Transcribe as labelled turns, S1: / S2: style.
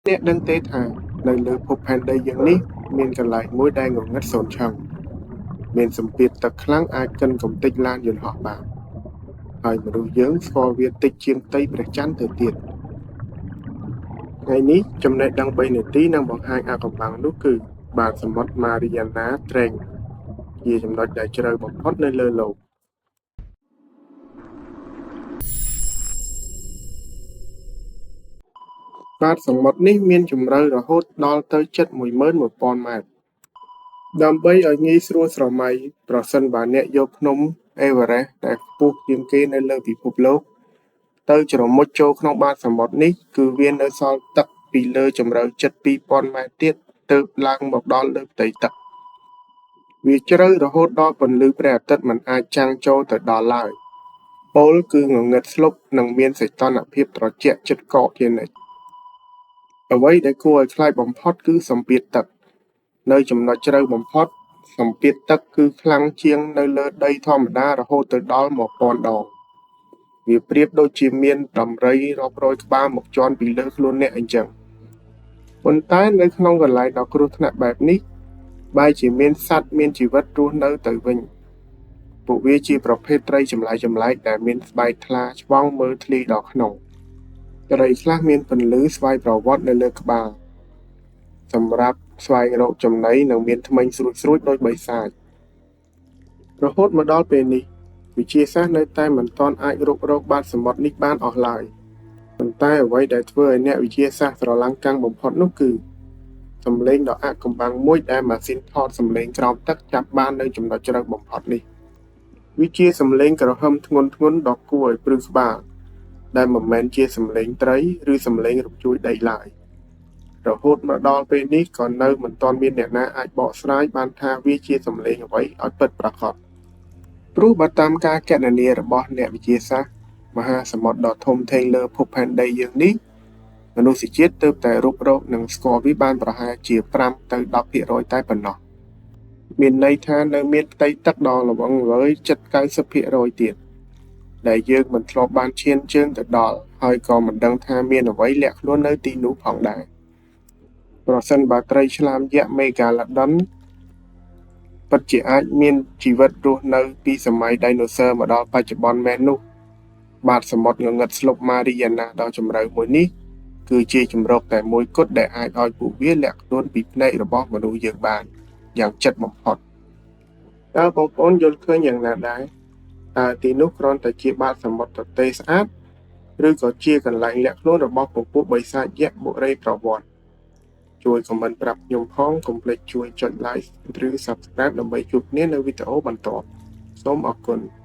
S1: អ្នកដឹងទេថា នៅលើភពផែនដីយើងនេះ មានកន្លែងមួយដែលងងឹតសូន្យឈឹង មានសម្ពាធទឹកខ្លាំងអាចកិនកម្ទេចឡានយន្តហោះបាន ហើយមនុស្សយើងស្គាល់វាតិចជាងផ្ទៃព្រះច័ន្ទទៅទៀត ថ្ងៃនេះចំណេះដឹង3នាទីនឹងបង្ហាញអាថ៌កំបាំងនោះគឺ បាតសមុទ្រ ម៉ារីយ៉ាណា ត្រេង ជាចំណុចដែលជ្រៅបំផុតនៅលើលោក បាតសមុទ្រនេះមានជម្រៅរហូតដល់ទៅជិត 11,000 ម៉ែត្រ ដើម្បីឲ្យងាយស្រួលស្រមៃ ប្រសិនបើអ្នកយកភ្នំអេវឺរេស្តដែលខ្ពស់ជាងគេនៅលើពិភពលោក ទៅជ្រមុជចូលក្នុងបាតសមុទ្រនេះ គឺវានៅសល់ទឹកពីលើជម្រៅជិត 2,000 ម៉ែត្រទៀតទើបឡើងមកដល់លើផ្ទៃទឹក វាជ្រៅរហូតដល់ពន្លឺព្រះអាទិត្យមិនអាចចាំងចូលទៅដល់ឡើយ ពោលគឺងងឹតស្លុបនិងមានសីតុណ្ហភាពត្រជាក់ជិតកកជានិច្ច អ្វីដែលគួរឲ្យខ្លាចបំផុតគឺសម្ពាធទឹក នៅចំណុចជ្រៅបំផុត សម្ពាធទឹកគឺខ្លាំងជាងនៅលើដីធម្មតារហូតទៅដល់ 1,000 ដង វាប្រៀបដូចជាមានដំរីរាប់រយក្បាលមកជាន់ពីលើខ្លួនអ្នកអញ្ចឹង ប៉ុន្តែនៅក្នុងកន្លែងដ៏គ្រោះថ្នាក់បែបនេះ បែរជាមានសត្វមានជីវិតរស់នៅទៅវិញ ពួកវាជាប្រភេទត្រីចម្លែកៗដែលមានស្បែកថ្លាឆ្វង់មើលធ្លាយដល់ក្នុង ត្រីខ្លះមានពន្លឺស្វ័យប្រវត្តិនៅលើក្បាល សម្រាប់ស្វែងរកចំណីនិងមានធ្មេញស្រួចៗដូចបិសាច រហូតមកដល់ពេលនេះ វិទ្យាសាស្ត្រនៅតែមិនទាន់អាចរុករកបាតសមុទ្រនេះបានអស់ឡើយ ប៉ុន្តែអ្វីដែលធ្វើឲ្យអ្នកវិទ្យាសាស្ត្រស្រឡាំងកាំងបំផុតនោះគឺ សំឡេងដ៏អាថ៌កំបាំងមួយដែលម៉ាស៊ីនថតសំឡេងក្រោមទឹកចាប់បាននៅចំណុចជ្រៅបំផុតនេះ វាជាសំឡេងគ្រហឹមធ្ងន់ៗដ៏គួរឲ្យព្រឺក្បាល ដែលមិនមែនជាសំឡេងត្រីឬសំឡេងរញ្ជួយដីឡើយ រហូតមកដល់ពេលនេះក៏នៅមិនទាន់មានអ្នកណាអាចបកស្រាយបានថាវាជាសំឡេងអ្វីឲ្យពិតប្រាកដ ព្រោះបើតាមការគណនារបស់អ្នកវិទ្យាសាស្ត្រ មហាសមុទ្រដ៏ធំធេងលើភពផែនដីយើងនេះ មនុស្សជាតិទើបតែរុករកនិងស្គាល់វាបានប្រហែលជា 5 ទៅ 10% តែប៉ុណ្ណោះ មានន័យថានៅមានផ្ទៃទឹកដ៏ល្វឹងល្វើយជិត 90% ទៀត ដែលយើងមិនធ្លាប់បានឈានជើងទៅដល់ ហើយក៏មិនដឹងថាមានអ្វីលាក់ខ្លួននៅទីនោះផងដែរ ប្រសិនបើត្រីឆ្លាមយក្សមេហ្គាឡូដុនពិតជាអាចមានជីវិតរស់នៅពីសម័យដៃណូស័រមកដល់បច្ចុប្បន្នមែននោះ បាតសមុទ្รงងឹតស្លុបម៉ារីយ៉ាណាដ៏ជម្រៅមួយនេះ គឺជាជម្រកតែមួយគត់ដែលអាចឲ្យពួកវាលាក់ខ្លួនពីភ្នែករបស់មនុស្សយើងបាន យ៉ាងជិតបំផុត តើបងប្អូនយល់ឃើញយ៉ាងណាដែរ តើទីនោះគ្រាន់តែជាបាតសមុទ្រទទេស្អាត ឬក៏ជាកន្លែងលាក់ខ្លួនរបស់ពពួកបិសាចយក្សបុរេប្រវត្តិ ជួយខមមិនប្រាប់ខ្ញុំផង កុំភ្លេចជួយចុច Like ឬ Subscribe ដើម្បីជួបគ្នានៅវីដេអូបន្ទាប់ សូមអរគុណ។